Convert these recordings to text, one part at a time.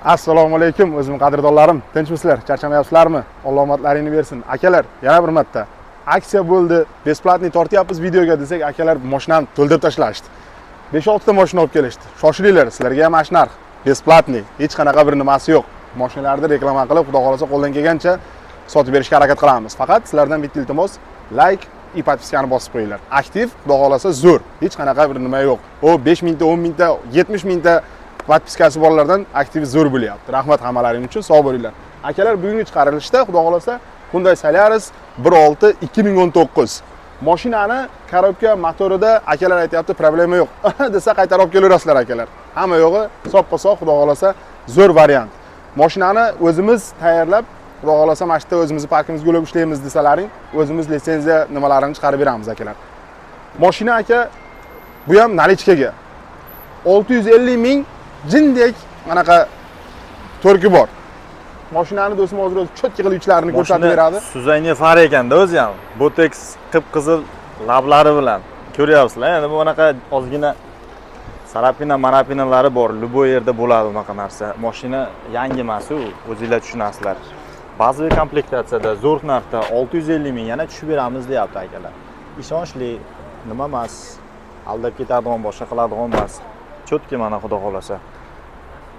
Assalomu alaykum, o'zim qadrdonlarim. Tinchmisizlar? Charchamayapsizlarmi? Alloh omadlaringni bersin. Akalar, yana bir marta aksiya bo'ldi, бесплатный tortyapmiz videoga desak, akalar mashinani to'ldirib tashlashdi. 5-6 ta mashina olib kelishdi. Shoshilinglar, sizlarga ham mana shu narx. Бесплатный, hech qanaqa bir nimasi yo'q. Mashinalarni reklama qilib, Xudo xohlasa, qo'ldan kelgancha sotib berishga harakat qilamiz. Faqat sizlardan bitta iltimos: layk и подписка ni bosib qo'yinglar. Aktiv, Xudo xohlasa, zo'r. Hech qanaqa bir nima yo'q. O 5 mingta, 10 mingta, 70 mingta подписка si borlardan aktiv zo'r bo'lyapti. Rahmat hammalaring uchun, sog' bo'linglar. Akalar, bugungi chiqarilishda, Xudo xohlasa, Hyundai Solaris 1.6 2019. Mashinani коробка, motorida, akalar aytyapti, problema yo'q. Desa, qaytarib olib kelaverasizlar, akalar. Hamma yo'g'i soppa sog', Xudo xohlasa, zo'r variant. Mashinani o'zimiz tayyorlab, Xudo xohlasa, mana shu yerda o'zimizni parkimizga ulab ishlaymiz desalaring, o'zimiz litsenziya nimalarini chiqarib beramiz, akalar. Mashina, aka, bu ham наличка ga. 650 ming jindek anaqa to'rki bor. Mashinani do'stim hozir o'zi чётко qilib ichlarini ko'rsatib beradi. Suzangga far ekanda o'zi ham. Botex qip-qizil lablari bilan. Ko'ryapsizlar, endi bu anaqa ozgina царапина марапина lari bor. Любой yerda bo'ladi unaqa narsa. Mashina yangi emas u, o'zinglar tushunasizlar. Bazaviy komplektatsiyada, zo'r narxda, 650 ming, yana tushib beramiz deyapti akalar. Ishonchli nima emas, aldab ketadigan, boshqa qiladigan emas. Чётко mana, Xudo xohlasa.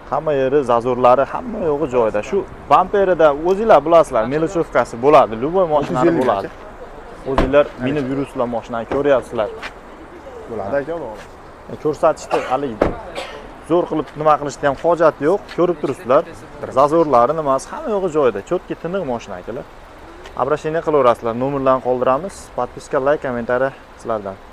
Hamma yeri, зазор lari, hamma yo'g'i joyida. Shu bamperida, o'zinglar bilasizlar, мелочёвка si bo'ladi. Любой mashinani 650 bo'ladi. O'zinglar minib yuribsizlar, mashinani ko'ryapsizlar. Bo'ladi, aka, Xudo xohlasa. Ko'rsatishdi haligi zo'r qilib nima qilishni ham hojati yo'q. Ko'rib turibsizlar. Зазор lari, nimasi, hamma yo'g'i joyida. Чётко, tiniq mashina, akalar. Обращение qilaverasizlar. Nomerlarni qoldiramiz. Подписка, layk, комментарий sizlardan.